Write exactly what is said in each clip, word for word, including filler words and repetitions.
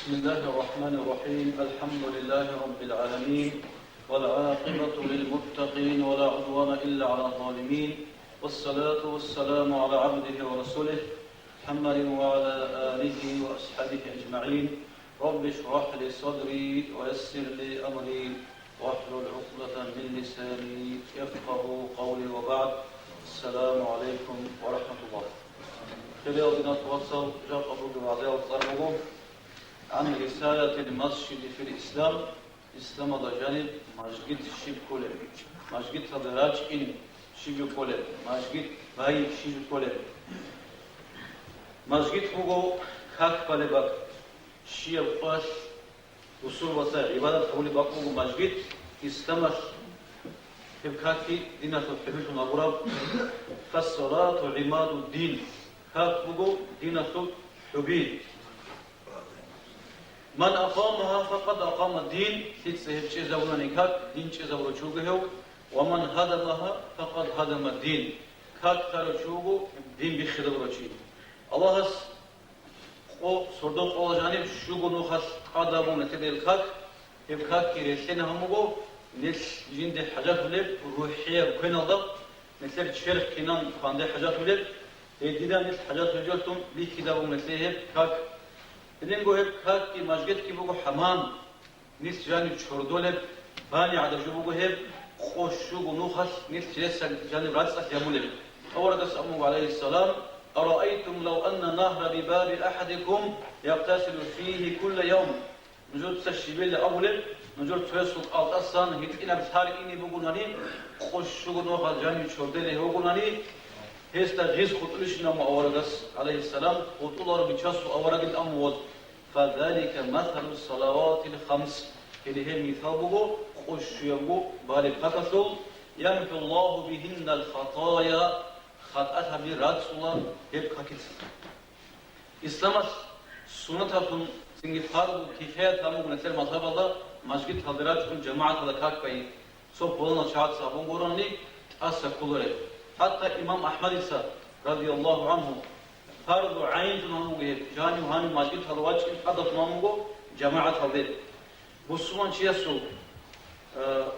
بسم الله الرحمن الرحيم. الحمد لله رب العالمين. والعاقبة للمتقين ولا عدوان إلا على الظالمين. والصلاة والسلام على عبده ورسوله محمد وعلى آله وأصحابه أجمعين. رب اشرح لي صدري ويسر لي أمري واحلل عقدة من لساني يفقهوا قولي وبعد. السلام عليكم ورحمة الله. Хириял динал вацал, жакъа бугеб вагӀзаялда цӀар буго: عن رسالة المسجد في الإسلام, исламалда жаниб мажгит щиб кколеб, мажгиталда рачӀин щиб кколеб, мажгит бай щиб кколеб. Мажгит буго как балеб бакӀ, щияб къоялъ бусурбаца гӀибадат гьабулеб бакӀ буго мажгит, исламалъ гьеб какги диналъул хӀубилъун абураб. فالصلاة عماد الدين, как буго диналъул хӀуби. من أقامها فقد أقام الدين, лъица гьеб чӀезабунани как, дин чӀезабурав чи вуго гьев. ومن هدمها فقد هدم الدين, как лъарав чи вуго, дин биххизабурав чи. Аллагьас къо-, сордо къоялда жаниб щуго нухалъ тӀад гьабун нилъеда гьеб как, гьеб какги релълъина гьаб буго, нилъ жинде хӀажатулеб рухӀияб квеналда, нилъер черх кинан кванде хӀажатулеб, гьединан нилъ хӀажатулеб жоялъун биххизабун нилъее гьеб как. Гьединго гьеб какги мажгитги буго хӀамам, нилъ жаниб чордолеб, бани гӀадаб жо буго гьеб, къо щуго нухалъ нилъ ресаг жаниб рацӀцӀалъ ямулеб. Аварагас абун буго, гӀалайгьиссалам: أرأيتم لو أن نهرا بباب أحدكم يغتسل فيه كل يوم. Нужеца щибила абулеб, нужер цоясул кӀалтӀасан гьитӀинаб лъар ине бугонани, къо щуго нухалъ жаниб чордолей гьев вугонани, гьесда гъиз хутӀулищин абун аварагас, гӀалайгьиссалам, хутӀуларо бичасул аварагил абун вуго. فذلك مثل الصلوات الخمس, гьеле гьеб мисал буго къо щуябго балеб какалъул, يمحو الله بهن الخطايا, хатӀалъаби рацӀцӀула гьеб какица. Исламалъ суннаталъун цинги фарзу кифаят гьабун буго нилъер мазгьабалда мажгиталде рачӀун жамагӀаталда как бай. Цо пуланав чагӀаца гьабун гурони тӀаса кколареб. ХӀатта имам Ахмадица, радияллагьу гӀангьу, фарзу гӀайнлъун гьабун буго гьеб, жанив гьанив мажгиталде вачӀин тӀадалъун гьабун буго жамагӀаталде. Бусурманчиясул, э,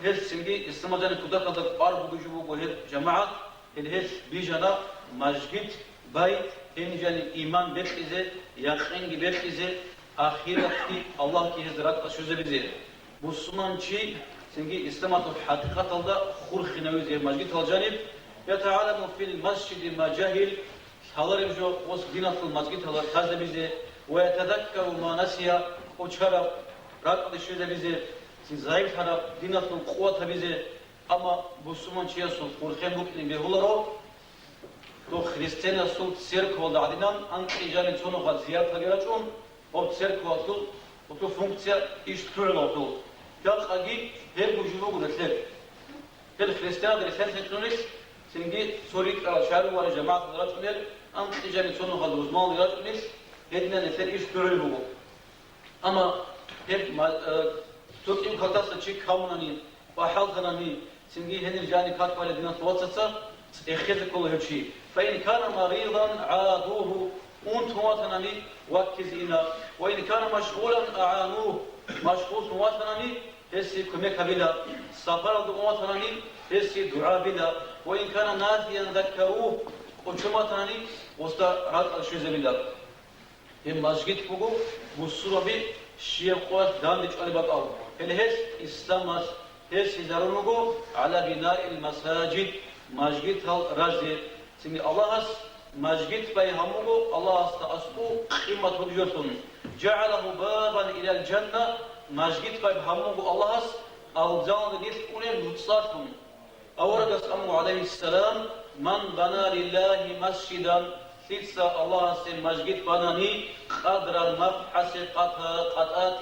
гьелъ цинги исламалъ жаниб кутакалда кӀвар бугеб жо буго гьеб жамагӀат, гьел гьелъ бижана мажгит бай, гьениб жаниб иман бекьизе, якъинги бекьизе, ахиратги, Аллагьги гьезда ракӀалде щвезабизе. Бусурманчи цинги исламалъул хӀакъикъаталда хурхинавизе гьеб мажгитал жаниб, يتعلم في المسجد ما جهل, лъалареб жо гъос диналъул мажгиталда лъазабизе, ويتذكر ما نسي, кӀочараб ракӀалде щвезабизе, цин загӀиплъараб диналъул къуват гьабизе. Амма бусурманчиясул хурхен букӀине бегьуларо, дов христианасул церковалда гӀадинан анкьи жаниб цо нухалъ зиярат гьабизе рачӀун, гьоб церковалъул гьелъул функция иш лъугӀула гьелъул. Жакъаги гьеб жо буго нилъер. Гьел христианал релълъанлъи кьунел, цинги цо рикӀкӀарал шагьаралда варай жамагӀаталда рачӀунел, анкьи жаниб цо нухалъ рузманалде рачӀунел, гьединан нилъер иш лъугӀулеб буго. Амма гьеб ма-, э, цо кӀиго какдаса чи кканани, кӀвахӀалтанани, цинги гьенир жаниб как балеб диналъул вацаца цӀехезе ккола гьев чи. فإن كان مريضا عادوه, унтун ватанани, ваккизе ина. وإن كان مشغولا أعانوه, машгъуллъун ватанани, гьесие кумек гьабила. Сапаралда ун ватанани, гьесие дугӀа гьабила. وإن كان ناسيا ذكروه, кӀочон ватанани, гъосда ракӀалде щвезабила. Гьеб мажгит буго бусурбаби щияб къоялъ данде чӀвалеб бакӀал. Гьеле гьелъ исламалъ гьесизарун руго على بناء المساجد, мажгитал разе. Цинги Аллагьас мажгит бай гьабун буго Аллагьасда аскӀов къимат гьабулелъун. جعله بابا إلى الجنة, мажгит бай гьабун буго Аллагьас алжаналде нилъ унеб нуцӀалъун. Аварагас абун буго, гӀалайгьиссалам: من بنى لله مسجدا, лъица Аллагьасе мажгит банани, قدر مفحص قطا-, قطاة.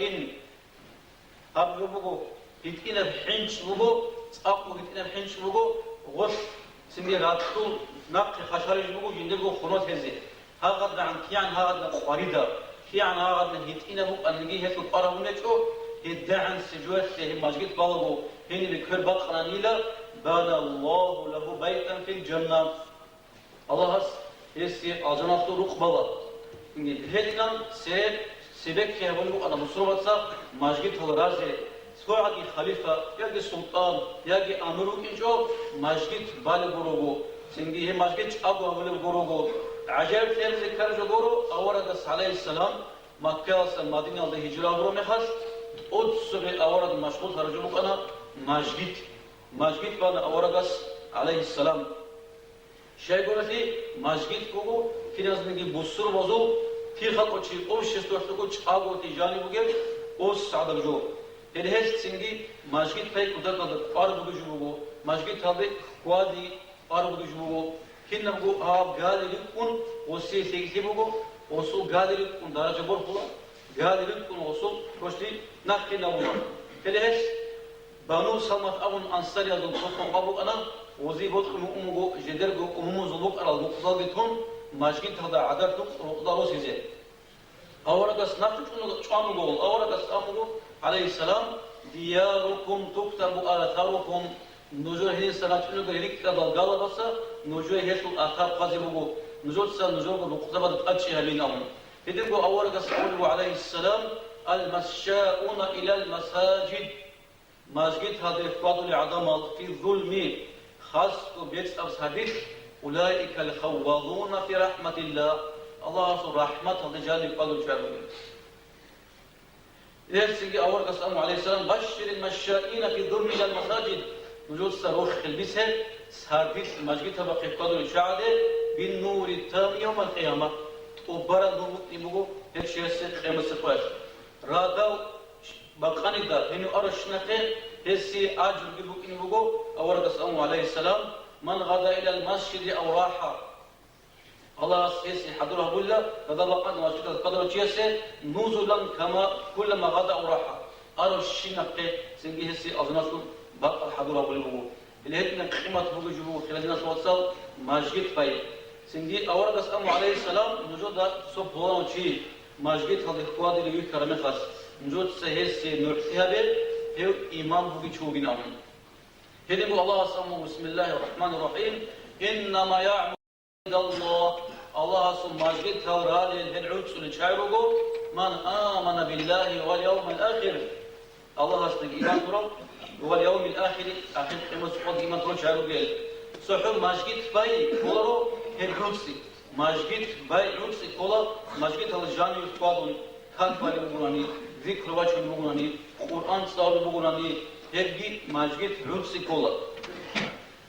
Гьаб жо буго, гьитӀинаб хӀинчӀ буго, цӀакъго гьитӀинаб хӀинчӀ буго, гъолъ цинги ракьул нахъе хашариж буго жиндирго хунал гьезе. ГьагъадагӀан кигӀан гьагъадин къваридаб, кигӀан гьагъадин гьитӀинаб букӀаниги гьелъул кӀвар гьабун гьечӀо, гьедигӀан сижуялъе гьеб мажгит балаго гьенибе квер бакъананила, بنى الله له بيتا في الجنة. Аллагьас гьесие алжаналъул рукъ бала. Гьединан цере Цебекки гьабулеб букӀана бусурбаца мажгитал разе, цогӀаги халифа, яги султӀан, яги амир вукӀинчӀо, мажгит балеб буруго, цинги гьеб мажгит чӀаго гьабулеб буруго. ГӀажаиб кьеризе ккараб жо гуро, аварагас, гӀалайгьиссалам, Маккаялдаса Мадинаялде гьижра гьабураб мехалъ, тӀоцебе авараг машгъул гьаржу букӀана мажгит. Мажгит бана аварагас, гӀалайгьиссалам. Щайгурелъул, мажгит буго киназниги бусурбабазул, кир халкъ чи обществоялъул чӀаголъи жаниб бугеб, ос гӀадаб жо. Гьеле гьелъ цинги мажгит пай кутакалда кӀвар бугеб жо буго, мажгит гьабе хьвади кӀвар бугеб жо буго. Кинабго гьаб гали рикӀкӀун осие лъикӀлъи буго, осул гали рикӀкӀун даража борхула, гали рикӀкӀун осул квешлъи нахъинабула. Гьеле гьелъ Бану Салмат абун ансариязул цо къокъа букӀана, гъози бокьун вуго жидерго умумузул букӀарал мукъзалги тун, мажгиталда гӀадаталъухъ рукъда росизе. Аварагас нахъе чӀун-, чӀван вуго, аварагас абун вуго, гӀалайгьиссалам: «Диярукум туктабу асарукум», нужер гьениса рачӀунеб рикӀкӀадал галабаса нужее гьелъул асар хъвазе буго, нужеца нужерго рукъзабазда тӀадчӀи гьабин абун. Гьединго аварагас абулеб буго, гӀалайгьиссалам: «Ал-машшауна илал масажид». Мажгиталде хьвадулел гӀадамал, фи зулми, хасго бецӀаб сардилъ, улаикал хаввалуна фи рахӀматиллагь, Аллагьасул рахӀматалде жаниб хьвадулел чагӀи бугел. Гьелъ цинги аварагас абун, гӀалайгьиссалам: «Башширил машшаина фи зулми илал масажид», нужеца рохел бисе, сардилъ мажгитабахъе хьвадулел чагӀаде, бин нури тамми явмал къияма, тӀубараб нур букӀине буго гьев чиясе къиямасеб къоялъ. Радал бакъанида, гьенив аращинахъе гьесие ажруги букӀине буго, аварагас абун, гӀалайгьиссалам: «Ман гъада илал масжиди ав рахӀа». Аллагьас гьесие хӀадур гьабула, гьадаб бакъан мажгиталде хьвадурав чиясе, нузулан кама куллама гъада ав рахӀа. Аращинахъе цинги гьесие алжаналъул бакъал хӀадур гьабулеб буго. Гьеле гьединаб къимат бугеб жо буго, хириял диналъул вацал, мажгит бай. Цинги аварагас абун, гӀалайгьиссалам, нужеда цо пуланав чи мажгиталде хьвадулев вихьараб мехалъ, нужеца гьесие нугӀлъи гьабе, гьев имам бугев чи вугин абун. Гьединго Аллагьас абун: «Бисмиллагьир рахӀманир рахӀим. Иннама яъмуру масажидаллагь». Аллагьасул мажгитал ралел гьел гӀуцӀулел чагӀи руго, ман амана биллагьи вал явмил ахир. Аллагьасдаги иман гьабурал, вал явмил ахири, ахир къиямасеб къоялъ иман гьабурал чагӀи ругел. ЦохӀо мажгит бай кколаро гьеб гӀуцӀи. Мажгит бай гӀуцӀи ккола, мажгиталда жаниве хьвадун, как балеб бугони, зикру бачун бугони, Къуръан цӀалулеб бугони, гьебги мажгит гӀуцӀи ккола.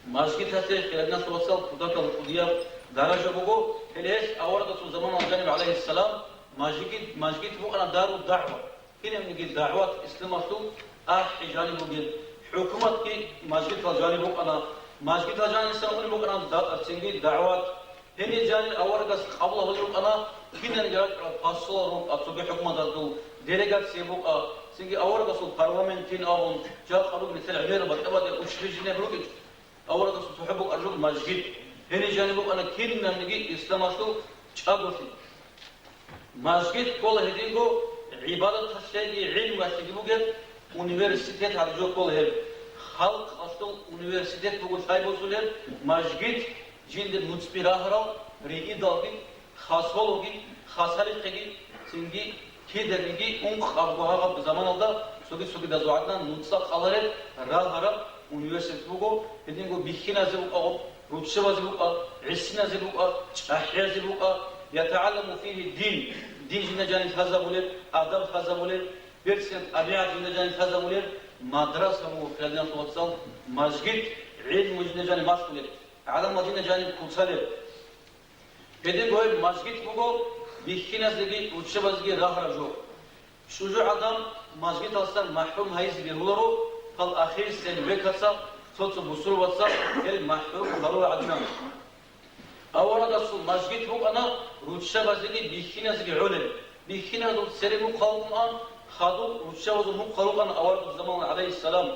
Мажгиталъе, хириял диналъул вацал, кутакалда кӀудияб даража буго, гьеле гьелъ аварагасул заманалда жаниб, гӀалайгьиссалам, мажгит, мажгит букӀана дару дагӀва. Кинабниги дагӀват исламалъул ахӀи жаниб бугеб, хӀукуматги мажгитал жаниб букӀана, мажгитал жанисан унеб букӀана да-, цинги дагӀват. Гьенир жанир аварагас къабул гьабулеб букӀана, кинабниги ракӀарал посол рукӀа, цоги хӀукуматалъул делегация букӀа, цинги аварагасул парламентин абун, жакъа ругел нилъер гӀемерал батӀи-батӀи учрежденияб ругел. Аварагасул цохӀо букӀараб жо мажгит. Гьенир жаниб букӀана кинабниги исламалъул чӀаголъи. Мажгит ккола гьединго гӀибадаталъеги гӀилмуялъеги бугеб университет гьабизе ккола гьеб. Халкъалъул университет буго лъай босулеб мажгит, жиндир нуцӀби рагьарал, ригидалги, хасологи, хасарихъеги, цинги киданиги ункъабго гьаб заманалда цоги-цогидазул гӀадин нуцӀа къалареб, рагьараб университет буго, гьединго бихьиназе букӀа, руччабазе букӀа, гӀисиназе букӀа, чӀахӀиязе букӀа, ятагӀалламу фигьи дин, дин жинда жаниб лъазабулеб, адаб лъазабулеб, берцинаб тӀабигӀат жинда жаниб лъазабулеб, мадраса буго, хириял диналъул вацал, мажгит, гӀилму жинда жаниб малъулеб, гӀаламал жинда жаниб куцалеб. Гьединго гьеб мажгит буго бихьиназеги руччабазеги рагьараб жо. ЧӀужугӀадан мажгиталдасан махӀрум гьайизе бегьуларо, гьал ахирисел векалъа цо-цо бусурбаца гьел махӀрум гьарурал гӀадинан. Аварагасул мажгит букӀана руччабазеги бихьиназеги гӀолеб. Бихьиназул цере мухъ гьабун, хадуб руччабазул мухъ гьарукъана аварагасул заманалда, гӀалайгьиссалам.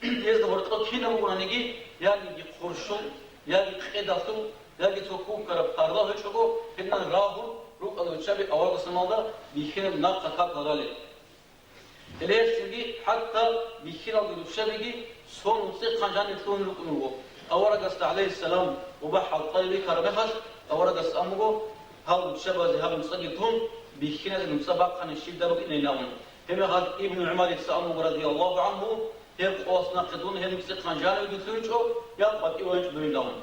Гьезда гьоркьоб кинаб бугониги, яги хъуршул, яги къедалъул, яги цо ккун ккараб парла гьечӀого, гьединан рагьун рукӀана руччаби аварагасул заманалда бихьиназул нахъа как гьаралел. Гьеле гьелцинги хӀатта бихьиналги руччабиги цо нуцӀихъан жаниб лъугьун рукӀун руго. Аварагасда, гӀалайгьиссалам, гъоба хӀалтӀаби бихьараб мехалъ, аварагас абун буго, Гьал руччабазе гьаб нуцӀаги тун, бихьиназе нуцӀа бахъани щиб дару инайин абун. Гьебмехалъ Ибну ГӀумарица абун буго, радияллагьу гӀангьу, гьеб къоялъ нахъе дун гьеб нуцӀихъан жанивеги лъугьинчӀо, я къватӀивайинчӀо дуйин абун.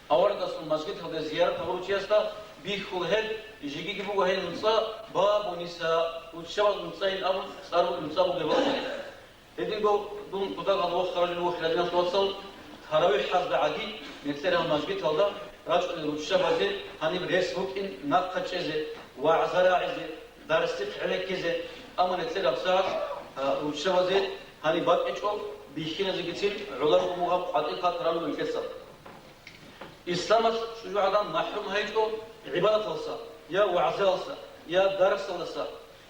Аварагасул мажгиталде зиярат гьабурав чиясда бихьула гьеб, жегиги буго гьел нуцӀа, бабу ниса, руччабаз нуцӀайин абун, цӀар бугеб нуцӀа бугеб бакӀалде. Гьединго дун кутакалда вохаралел вухиладиналъ вацал, таравихӀазда гӀаги, нилъер гьал мажгиталда рачӀунел руччабазе гьаниб рес букӀин нахъа чӀезе, вагӀза рагӀизе, дарсихъ гӀенеккизе, амма нилъер гьабсагӀат, а, руччабазе гьаниб бакӀичӀо, бихьиназегицин гӀоларго мугъаб къватӀир патарал руго нилъеца. Исламалъ чӀужугӀадан махӀрум гьайчӀо гӀибадаталса, я вагӀзаялса, я дарсалдаса.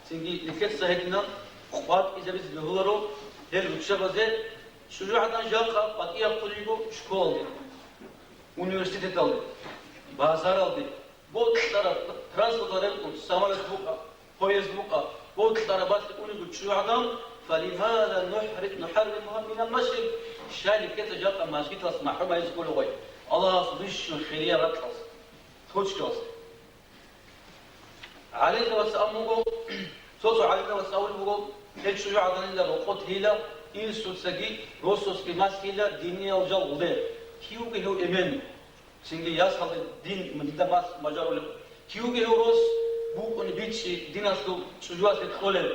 Цинги нилъеца гьединаб къватӀизабизе бегьуларо гьел руччабазе, чӀужугӀадан жакъа къватӀияб хъулиго школалде, университеталде, базаралде, бокьараб транспорталда рекӀун, самолет букӀа, поезд букӀа, бокьараб балъи униго чӀужугӀадан, фалимада нухӀри-, нухӀарримугьа минал машрикъ, щай нилъеца жакъа мажгиталъ махӀрум гьайзе кколеб гъой? Аллагьас бищун хирияб ракьалъ, хъучкалъ. ГӀалимзабаца абун буго, цо-цо гӀалимзабаца абулеб буго, гьел чӀужугӀаданила рокъоб тейила, инсуцаги росасги малъила диниял жал гъулде. Кив вуго гьев эмен? Цинги ясалде дин, динда малъ бажарулев. Кив вуго гьев рос? БукӀун бичӀчӀи диналъул чӀужуялъе кьолев.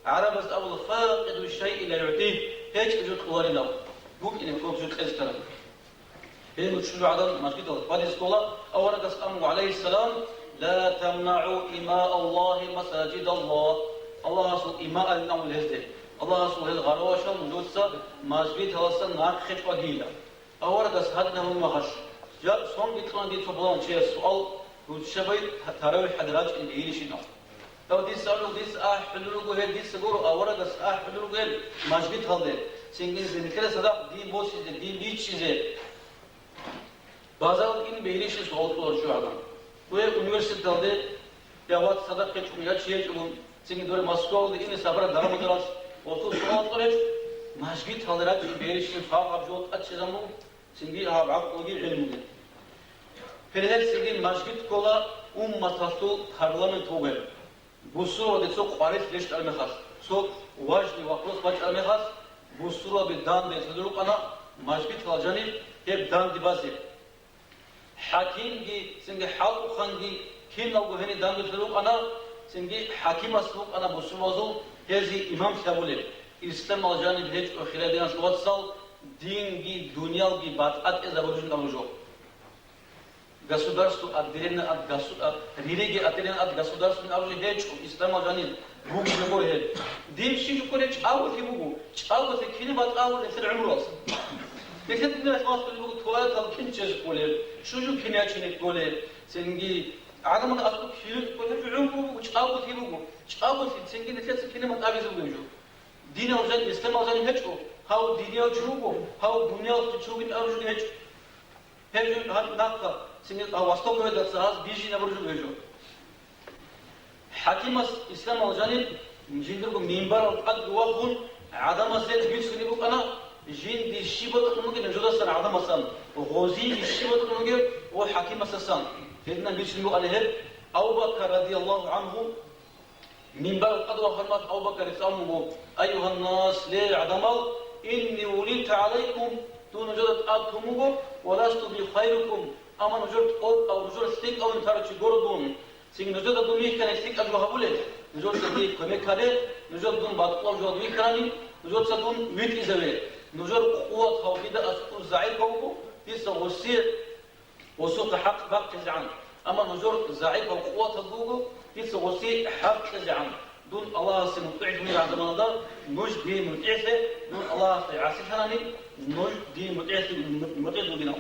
ГӀарабаз абула, факъиду шайи ла югӀтигь, гьечӀеб жо кьоларилав, букӀинеб кӀолеб жо кьезе ккараб. Гьел чӀужугӀадан мажгиталда хьвадизе ккола, аварагас абун буго, гӀалайгьиссалам, ла тамнагӀу има Аллагьи масажидаллагь, Аллагьасул има абун гьезде, Аллагьасул гьел гъаравашал нужеца мажгиталдаса нахъе чӀвагийила. Аварагас гьадинаб гьабун мехалъ, жакъа сонги кьуна дица пуланав чияс суал, руччабай таравихӀалде рачӀине бегьилищинал. Гьав дица абула, дица ахӀулел руго гьел, дица гуро, аварагас ахӀулел руго гьел мажгиталде, цинги нилъеда цадахъ дин босизе, дин бичӀчӀизе. Базаралде ине бегьилищин суал кьола чӀужугӀадан. Ве университеталде, я вац цадахъ гьечӀого, я чи гьечӀого, цинги доре Москвалде ине сабарат дарамадаралъ, гъосул суал кьолеб гьечӀо, мажгиталде рачӀине бегьилищин суал гьаб жо тӀад чӀезабун буго. Цинги гьаб гӀакълуги гӀилмуги. Гьел гьелцинги мажгит ккола умматалъул парламент вугеб. Бусурбабазде цо къварилъ рещтӀараб мехалъ, цо важный вопрос бачӀараб мехалъ, бусурбаби данде лъугьунел рукӀана мажгиталъ жаниб гьеб данде базе. ХӀакимги, цинги хӀалкӀухъанги киналго гьениб данде лъугьунел рукӀана, цинги хӀакимас букӀана бусурбабазул гьезие имамлъи гьабулеб. Исламалъ жаниб гьечӀо, хириял диналъул вацал, динги дуниялги батӀа-тӀезабуржун абуржо. Государство отделение от госу-, а, религия отделение от государства абуржи гьечӀо, исламалъ жанир бугеб гьеб. Дин щиб жо кколеб? ЧӀаголъи буго, чӀаголъи кине батӀа гьабулеб нилъер гӀумруялъ? Нилъер диналъ вацал буго туалетал кин чӀезе кколеб, чӀужу кин ячине кколеб, цинги гӀадамал аскӀоб кин кколеб, гьеб жо гӀумру буго, чӀаголъи буго, чӀаголъи цинги нилъеца кине батӀа гьабизе бугеб жо? Диналъ жан-, исламалъ жаниб гьечӀо, гьав динияв чи вуго, гьав дуниялалъул чи вугин абуржи гьечӀо. Гьеб жо гьаб нахъа, цинги гьав Востокалда цо гьаз бижинабуржун гьечӀо. ХӀакимас исламалъ жаниб жиндирго минбаралда тӀад вахун, гӀадамазе бицунеб букӀана, жинде щиб батӀун бугеб нужедасан гӀадамасан, гъозие щиб батӀун бугеб ва хӀакимасасан. Гьединан бицунеб букӀана гьеб. Абу Бакр радияллагьу гӀангьу Минбаралда тӀад вахармат Абу Бакарица абун буго: «Айюгьаннас, ле, гӀадамал, инни вулиту гӀалайкум, дун нужеда тӀад тун буго, ва ласту би хайрикум, амма нужер тӀокӀав, нужер лъикӀавин тарав чи гуро дун. Цинги нужеда дун вихьани лъикӀаб жо гьабулеб, нужеца дие кумек гьабе, нужеда дун батӀулаб жо вихьарани, нужеца дун витӀизаве. Нужер къуват гьав дида аскӀоб загӀипав вуго, дица гъосие гъосухъе хӀакъ бахъизегӀан. Амма нужер загӀипав къуваталда вуго, дица гъосие хӀакъ кьезегӀан. Дун Аллагьасе мутӀигӀлъун гӀазабалда, нуж дие мутӀигӀлъе, дун Аллагьасде гӀасилъанани, нуж дие мутӀигӀлъи-, мутӀигӀ бугинал».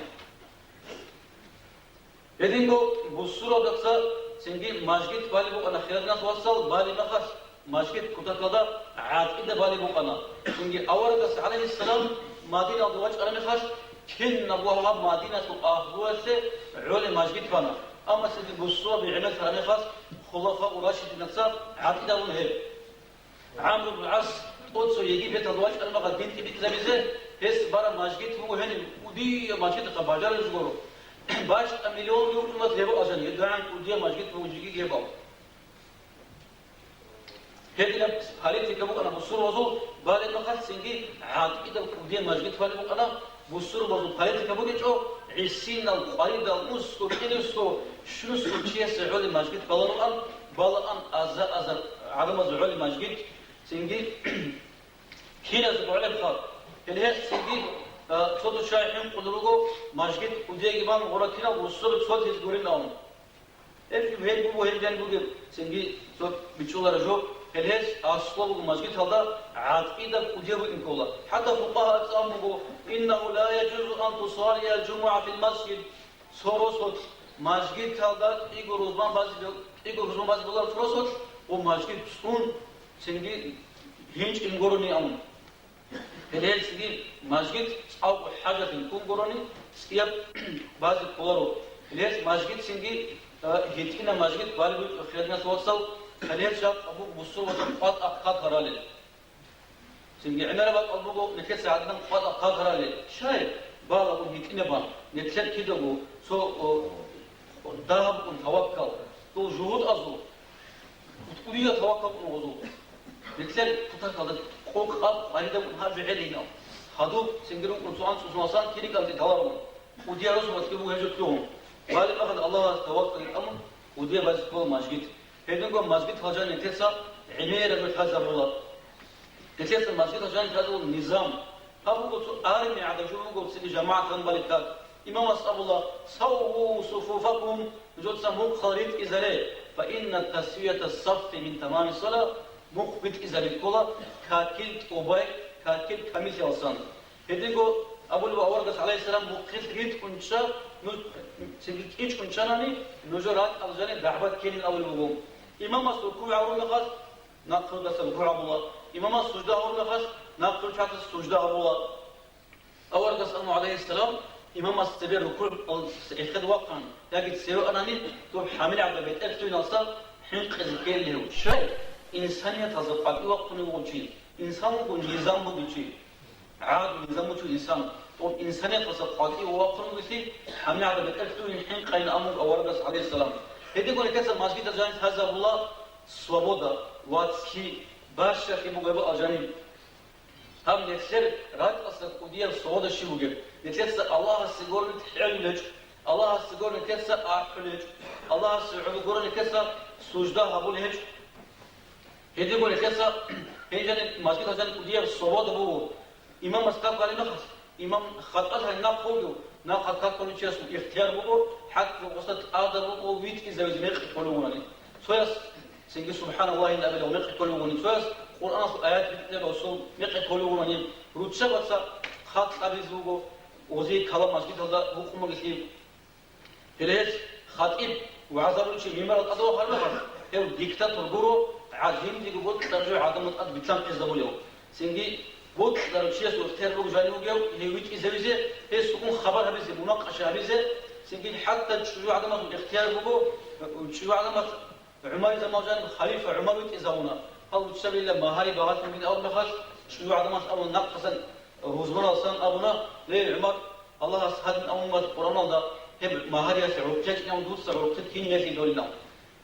Гьединго бусурбабазда цинги мажгит балеб букӀана, хириял диналъул вацал, балеб мехалъ, мажгит кутакалда гӀатӀида балеб букӀана. Цинги аварагас, гӀалайгьиссалам, Мадиналда вачӀараб мехалъ, кинабго гьаб Мадиналъул агьлуялъе гӀолеб мажгит бана. Амма цинги бусурбаби гӀемер тараб мехалъ, хулафау рашидинаца гӀатӀидаб буна гьеб. ГӀамру ибн ГӀас тӀоцо Египеталда вачӀараб мехалъ дин тӀибитӀизабизе, гьес бараб мажгит буго гьениб, кӀудияб мажгитха бажарулеб жо гуро. бащтӀа миллионги вукӀунат гьеб алжан, гьедигӀан кӀудияб мажгит бугин жеги гьебал. Гьединаб политика букӀана бусурбабазул, балеб мехалъ цинги гӀатӀидаб кӀудияб мажгит балеб букӀана, бусурбабазул политика бугечӀо, гӀисинал, къваридал, унсго, кӀинусго, щунусго чиясе гӀолеб мажгит баларулаан, балаан аза-азар гӀадамазул гӀолеб мажгит, цинги киназго гӀолеб хал. Гьеле гьес цинги, а, цо-цо чагӀи хӀинкъулел руго, мажгит кӀудияги бан гъура кинал бусурбаби цо тез гурин абун. Гьеб, гьеб буго, гьеб жан бугеб, цинги цо бичӀчӀулара жо, гьеле гьес аслу буго мажгиталда гӀатӀидаб кӀудияб букӀин ккола. ХӀатта фукъагьаца абун буго: «Иннагьу ла яжузу ан тусаллиял жумугӀа фил масжид». Цо росулъ мажгиталда кӀиго рузман базе бе-, кӀиго рузман базе бегьулареб цо росулъ гъо мажгит цӀун, цинги гьинчӀин гурони абун. Гьеле гьелцинги мажгит цӀакъго хӀажалъин ккун гурони, цӀияб базе кколаро. Гьеле гьелъ мажгитцинги, а, гьитӀинаб мажгит балеб букӀин хириял диналъул вацал, гьеле гьелъ жакъа буго бусурбабазда къватӀа хъат гьаралел. Цинги гӀемераб бакӀал буго нилъеца гӀадин къватӀа хъат гьаралел. Щай? Балагун гьитӀинаб бан, нилъер кидаго цо, о, дагьаб букӀун таваккал, дол жугьутӀазул. КӀудияб таваккал букӀун гъозул. Нилъер кутакалда къо-, къаб къваридаб букӀун гьаб жо гӀелинал. Гьадуб цинги рукӀун цо анцӀго сунасан кири кӀанцӀи таларун. КӀудияб росулъги буго гьеб жо лъугьун. Балеб мехалъ Аллагьасде таваккал гьабун, кӀудияб базе ккола мажгит. Гьединго мажгит гьалжан нилъеца гӀемераб жо лъазабула. Нилъеца мажгит гьалжан лъазабул низам. Гьаб буго цо армиялда жо буго цебе жамагӀат гьанбали как. Имамас абула: «Савву суфуфакум», нужеца мухъал ритӀизаре, «фа инна тасвията саффи мин тамами салат», мухъ битӀизаби ккола какил тӀубай, какил камиллъиялдасан. Гьединго абулеб аварагас, гӀалайгьиссалам, мухъилъ ритӀун чӀа, ну, цинги кӀичӀун чӀанани, нужер ракӀалда жаниб дагӀбат ккелин абулеб буго. Имамас рукугӀ гьабураб мехалъ, нахъе рукӀаса рукугӀ гьабула. Имамас сужда гьабураб мехалъ, нахъе рукӀаса сужда гьабула. Аварагас абуна, гӀалайгьиссалам, имамас цебе рукугӀ, эхед вахъан, яги цеве анани, доб хӀамил гӀадаб бетӀерлъугьиналдаса хӀинкъизе ккелев. Щай? Инсанияталдаса къватӀив вахъунев вуго чи. Инсан вуго низам бугев чи. ГӀадлу низам бугев чи инсан. Доб инсанияталдаса къватӀив вахъун вугелъи, хӀамил гӀадаб бетӀерлъугьин хӀинкъайин абун аварагас, гӀалайгьиссалам. Гьединго нилъеца мажгиталда жаниб лъазабула свобода, вацлъи, бащалъи буго гьеб алжаниб. Гьаб нилъер ракӀалдаса кӀудияб свобода щиб бугеб? Нилъеца Аллагьасе гурони хӀерулел гьечӀо, Аллагьасе гурони нилъеца ахӀулел гьечӀо, Аллагьасе гурони нилъеца сужда гьабулел гьечӀо. Гьединго нилъеца гьениб жаниб мажгиталда жаниб кӀудияб свобода буго. Имамас как балеб мехалъ, имам хатӀалъ гьаниб нахъ вугев, нахъа какулев чиясул ихтияр буго, хӀакъ буго гъосда тӀадаб буго витӀизавизе мекъи толев вугони. Цояс цинги «СубхӀаналлагьи» абилев мекъи толев вугони, цояс Къуръаналъул аят битӀизабиялъул мекъи толев вугони, руччабаца хатӀ кьабизе буго, гъозие калам мажгиталда гьукъун бугелъи. Гьеле гьес хатӀиб, вагӀза гьабулев чи мимбаралда тӀаде вахъараб мехалъ, гьев диктатор гуро, гӀадамазего бокьараб жо гӀадамазда тӀад битлъан къизабулев. Цинги бокьарав чиясул ихтияр буго жанив вугев гьев витӀизавизе, гьесухъун хабар гьабизе, мунакъаша гьабизе, цинги хӀатта чӀужугӀаданалъул ихтияр буго, чӀужугӀаданалъ ГӀумарил заман жаниб халифа ГӀумар витӀизавуна. Гьал руччабилла магьари багъатун бугин абураб мехалъ, чӀужугӀаданалъ абуна нахъасан, рузманалсан абуна: «Ле, ГӀумар, Аллагьас гьадин абун буго Къуръаналда, гьеб магьариялъе гӀурхъи гьечӀин абун, дуца гӀурхъи кинин гьелъие долин», – абун.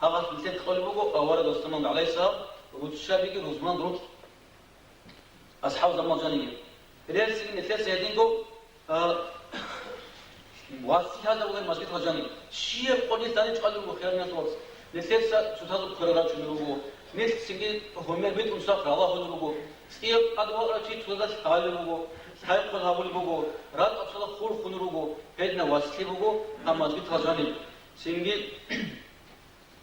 Гьагъас нилъеда кьолеб буго аварагасул заман, гӀалайгьиссалам, руччабиги рузман рукӀ. АсхӀаб заман жаниги. Релсиги нилъеца гьединго, а, василъи гьабулеб мажгиталда жаниб. Щиб къо нилъ гьаниб чӀвалел руго, хириял диналъул вацал. Нилъеца цоцазул кверал рачунел руго. Нилъ цинги гьумер битӀун сах ралагьулел руго. ЦӀияб тӀад вакъарав чи цоцазда лъалел руго. Лъай-хъвал гьабулеб буго. РакӀалда цоцазда хурхунел руго. Гьединаб василъи буго гьаб мажгиталда жаниб. Цинги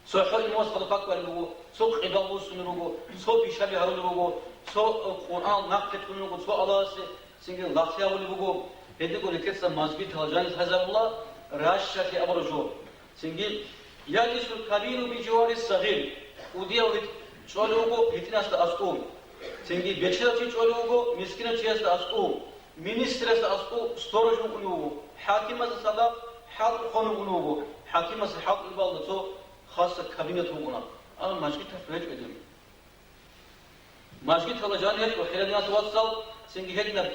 ЦохӀо имамас хадуб как балеб буго, цо къибла бусунеб буго, цо пишаби гьарулеб буго, цо, э, Къуръан нахъе кьунеб буго, цо Аллагьасе цинги лагълъи гьабулеб буго. Гьединго нилъеца мажгиталда жаниб лъазабула, ращалъи абураб жо. Цинги: «Яжлисул кабиру би живари сагъир», кӀудияв гьитӀ-, чӀолев вуго гьитӀинасда аскӀов. Цинги: «Бечедав чи чӀолев вуго мискинав чиясда аскӀов». Министрасда аскӀов сторож вукӀунев вуго, хӀакимасда цадахъ хӀалтӀухъан вукӀунев вуго, хӀакимасда хӀалтӀулеб балда цо хаса кабинет вукӀуна, амма мажгиталъ гьечӀо гьедин. Мажгитала жаниб гьечӀо, хириял диналъул вацал, цинги гьединаб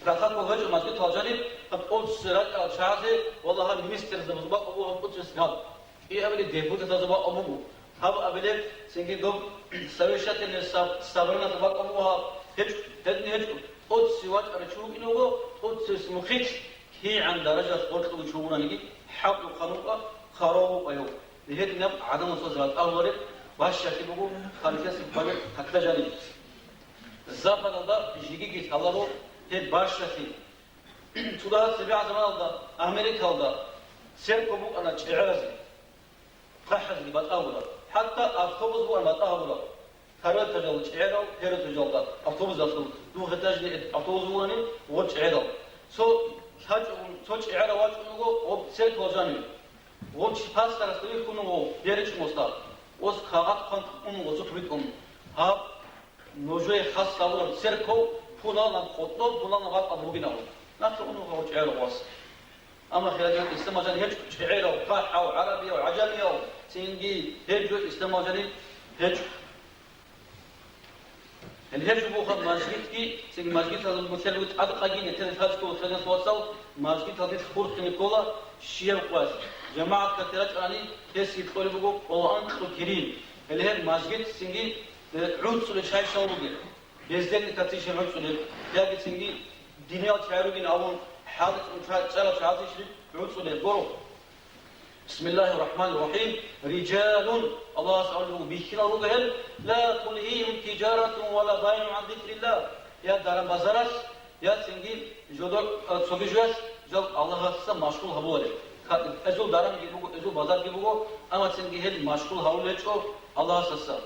рахъалъ гьечӀо мажгитала жаниб, гьаб тӀоцебе рачӀарал чагӀазе, валлагь, гьаб министрзабазул бакӀ буго гьаб тӀоцебесеб гьаб. КӀиабилеб депутатазул бакӀ буго. Гьаб абилеб, цинги доб совещательный соб-, собраниялъул бакӀ буго гьаб. ГьечӀо, гьедин гьечӀо. ТӀоцебе вачӀарав чи вукӀине вуго, тӀоцебесеб мухъилъ кигӀан даражалъ гъоркьулев чи вугониги, хӀакъ-хъан вукӀа, хъарав вукӀа гьев. Гьединаб гӀадамасда ратӀа гьабулеб бащалъи буго ханлъиялъул квалер какда жаниб. Западалда жегиги лъаларо гьеб бащалъи. Цо дагьаб цебегӀан заманалда Америкалда церква букӀана чӀегӀеразе, хъахӀазеги батӀа гьабураб, хӀатта автобус букӀана батӀа гьабураб. Второй этажалда чӀегӀерал, первый этажалда автобусалъул двухэтажный автобус бугони, гъор чӀегӀерал. Цо лъачӀого, цо чӀегӀерав вачӀун вуго гъоб церквал жаниве. Гъоб чи пасторасда вихьун вуго, беричӀун вуго. Ос кагъат хъван ун вуго цо хъубитӀун. Гьаб нужее хас гьабураб церков пуланаб къотӀоб, пуланаб бакӀалда бугин абун. Нахъе ун вуго гъор чӀегӀерав вас. Амма хириял исламалъан гьечӀо чӀегӀерав, хъахӀав, гӀарабияв, гӀажамияв, цинги гьеб жо исламалъан гьечӀо. Гьел гьеб жо буго мажгитги, цинги мажгиталда нилъер буго тӀадкъаги, нилъер лъачӀого хириял вацал, мажгиталде хурхине ккола щибаб къоялъ. ЖамагӀат какде рачӀарани, гьесие кьолеб буго къоло анкьго кирин. Гьел гьеб мажгит цинги, э, гӀуцӀулеб чагӀи щал бугеб. Бездельникаца ишин гӀуцӀулеб, яги цинги диниял чагӀи ругин абун, хӀалцӀун ча-, чӀарал чагӀаца ишин гӀуцӀулеб гуро. Бисмиллагьир рахӀманир рахӀим. Рижалун, Аллагьас абулеб буго, бихьинал руго гьел, ла тулгьигьим тижаратун ва ла байгӀун гӀан зикриллагь. Я даран-базаралъ, я цинги жодор, а, цоги жоялъ жал Аллагьасда машгъул гьабуларел. Ка-, эзул даранги буго, эзул базарги буго, амма цинги гьел машгъул гьавулел гьечӀо Аллагьасдаса.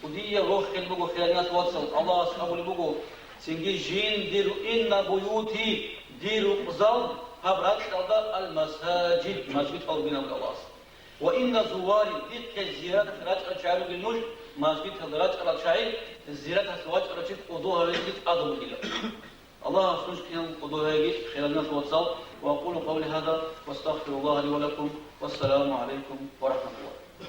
Кудияб рохел буго, хириял вацал, Аллагьас абулеб буго, цинги жиндир, инна буюти, дир рукъзал, гьаб ракьалда ал-масажид, мажгитал бугин абула Аллагьас. Ва инна зувари, дихъе зияраталъе рачӀарал чагӀи ругел нуж, мажгиталда рачӀарал чагӀи, зияраталъе вачӀарав чи кӀодо гьавеги тӀадаб бугила. Аллагьас нуж киналго кӀодо гьавеги, хириял вацал, ва акъулу къавли гьаза, ва астагъфируллагьа ли ва лакум, вассаламу гӀалайкум ва рахӀматуллагь.